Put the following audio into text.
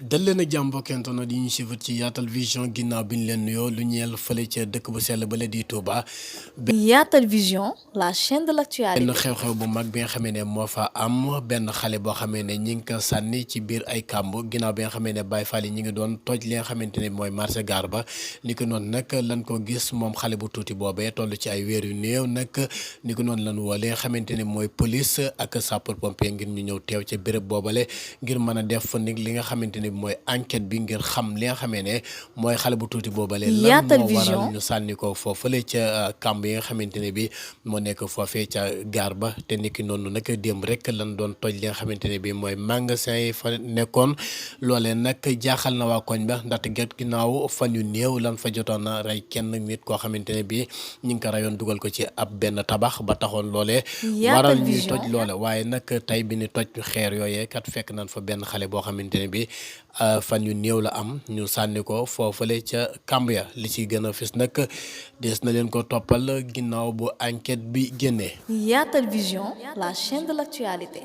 dal leen ak jàmm mbokkento na di ñu suivre ci Yaatal Vision ginnaaw bi ñu leen nuyoo lu ñeel fële ca dëkk bu sell ba la di Touba. Yatal Vision, la chaîne de benn l'actualité. xew-xew bu mag bi nga xamee ne moo fa am benn xale boo xamee ne ñi ngi ko sànni ci biir ay kàmb ginnaaw bi nga xamee ne Baye Fall yi ñi ngi doon toj li nga xamante ne mooy marché gaar ba ni ko noonu nag lan ko gis moom xale bu tuuti boobee toll ci ay weer yu néew nag ni ko noonu lan woo li nga xamante ne mooy police ak sapeur pompier ngir ñu ñëw teew ca béréb boobale ngir mën a def ni li nga xamante ne mooy enquête bi ngir xam li nga xamee ne mooy xale bu tuuti boobale lan Yatal moo waral Vision. ñu sànni ko foofale ca kàmb yi nga xamante ne bi moo nekk foofee ca gaar ba te niki noonu nag démb rek lan doon toj li nga xamante ne bi mooy magasin yi fa nekkoon loolee nag jaaxal na waa koñ ba ndaxte get ginnaaw fan yu néew lan fa jotoon na rey kenn nit koo xamante ne bi ñu ngi ko reyoon dugal ko ci ab benn tabax ba taxoon loolee waral Yatal ñuy Vision. toj loole waaye nag tey bi ni toj xeer yooyee kat fekk nañ fa benn xale boo xamante ne bi fan yu néew la am ñu sànni ko foofale ca kàmb ya li ci gën a fës nag des na leen ko toppal ginnaaw bu enquête bi génnee. Yatal Vision, la chaîne de l'actualité.